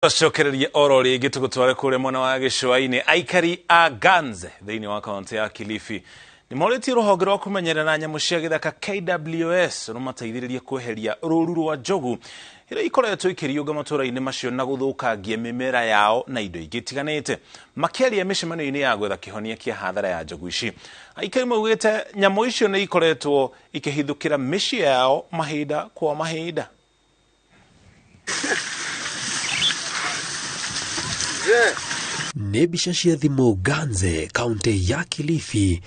Cokererie oro rĩngĩ tũgũtware kũrĩa mwena wa gĩcũa-inĩ. Aikari a Ganze thĩinĩ wa kaunti ya Kilifi nĩ morĩtie rũhonge rwa kũmenyerera nyamũ cia gĩthaka KWS rũmateithĩrĩrie kweheria rũru rwa njogu iria ikoretwo ikĩriũnga matũũra-inĩ macio na gũthũkangia mĩmera yao na indo ingĩ itiganĩte. Makĩaria mĩcemanio-inĩ ya gwetha kĩhonia kĩa hathara ya njogu ici, aikari maugĩte nyamũ icio nĩ ikoretwo ikĩhithũkĩra mĩciĩ yao mahinda kwa mahinda. Nĩ mbica cia thimũ Ganze, kaunti ya Kilifi,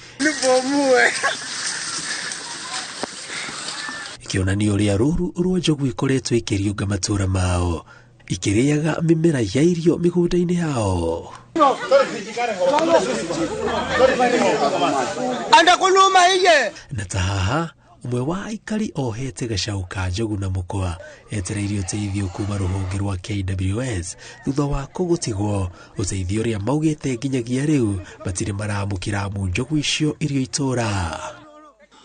ikĩonania ũrĩa rũru rwa njogu ikoretwo ikĩriũnga matũũra mao, ikĩrĩaga mĩmera ya irio mĩgũnda-inĩ yao. Na ta haha ũmwe wa aikari ohete gacau ka njogu na mũkwa etereire ũteithio kuma rũhonge rwa KWS thutha wa kũgũtigwo, ũteithio ũrĩa maugĩte nginyagia rĩu matirĩ maramũkĩra amu njogu icio irio itũra.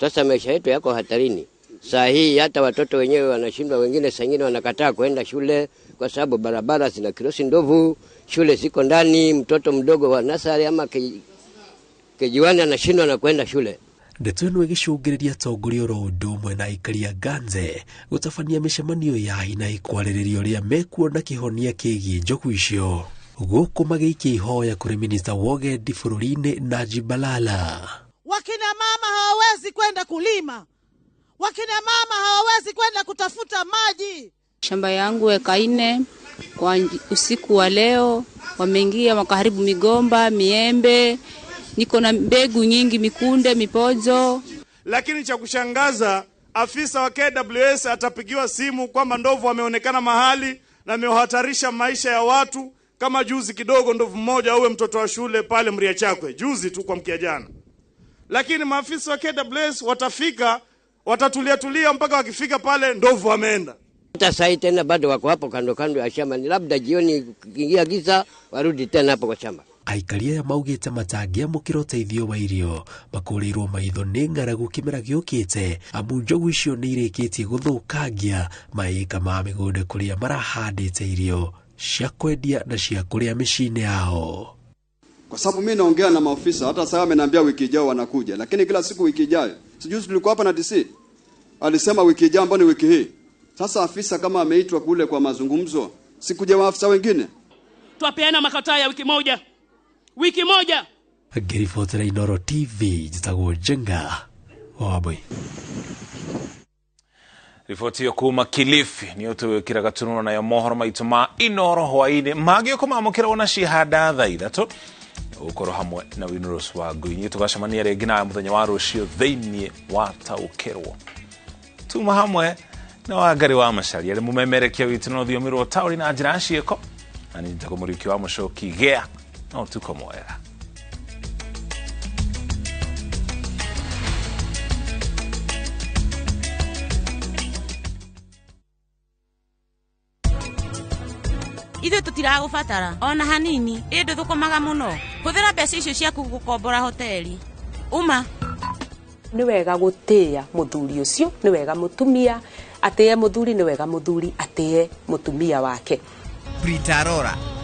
Sasa maisha yetu yako hatarini. Saa hii hata watoto wenyewe wanashindwa, wengine saa ingine wanakataa kwenda shule kwa sababu barabara zina kirosi ndovu, shule ziko ndani, mtoto mdogo wa nasari ama kejiwani anashindwa na kwenda shule. Ndeto ĩno ĩgĩcũngĩrĩria atongoria oro ũndũ ũmwe na aikari a Ganze gũtabania mĩcemanio ya hi na hi kwarĩrĩria ũrĩa mekuona kĩhonia kĩgiĩ njogu icio, gũkũ magĩikia ihoya kũrĩ minista wa ũgendi bũrũri-inĩ Najib Balala. Wakina mama hawawezi kwenda kulima, wakina mama hawawezi kwenda kutafuta maji. Shamba yangu eka 4 kwa usiku wa leo wameingia wakaharibu migomba, miembe. Niko na mbegu nyingi, mikunde, mipojo. Lakini cha kushangaza, afisa wa KWS atapigiwa simu kwamba ndovu ameonekana mahali na amehatarisha maisha ya watu. Kama juzi kidogo ndovu mmoja uwe mtoto wa shule pale Mria Chakwe, juzi tu kwa mkia jana. Lakini maafisa wa KWS watafika, watatulia tulia mpaka wakifika pale ndovu ameenda. Hata sasa tena bado wako hapo kando kando ya shamba, ni labda jioni kiingia giza warudi tena hapo kwa shamba. Aikari aya maugĩte matangĩamũkĩra ũteithio wa irio makũrĩirwo maitho nĩ ng'aragu kĩmera gĩũkĩte amu njogu icio nĩ irĩkĩtie gũthũkangia maĩka ma mĩgũnda kũrĩa marahandĩte irio cia kwendia na cia kũrĩa mĩciĩ-inĩ yao. Kwa sababu mimi naongea na maofisa, hata sasa ameniambia wiki ijayo wanakuja, lakini kila siku wiki ijayo. Sijuzi tulikuwa hapa na DC, alisema wiki ijayo ambayo ni wiki hii. Sasa afisa kama ameitwa kule kwa mazungumzo, sikuja maafisa wengine. Twapeana makataa ya wiki moja. Wiki moja. Ngĩribotera Inooro TV, njĩtagwo Njenga wa Wambui. Riboti ĩyo kuma Kilifi nĩyo tũgwĩkĩra gaturuno nayo mohoro maitũ ma Inooro hwaĩ-inĩ mangĩũka mamũkĩra ona cihanda thaa 3 gũkorwo hamwe na Winrose wa Ngui. Inyuĩ tũgacemania rĩngĩ nawe mũthenya wa rũciũ thĩinĩ wa Taũkĩrwo. Tuma hamwe na Wangari wa Macharia arĩ mũmemerekia witũ na rũthiomi rwa ũtaũri na njĩra ya ciĩko, na niĩ njĩtagwo Mũriũki wa Mũcoki. Gĩa na ũtukũ mwega. Ithuĩ tũtiragũbatara ona hanini, ĩ ndũthũkũmaga mũno. Hũthĩra mbeca icio ciaku gũkombora hoteli. Uma. Nĩ wega gũtĩĩa mũthuri ũcio, nĩ wega mũtumia atĩe mũthuri, nĩ wega mũthuri atĩe mũtumia wake. Britarora.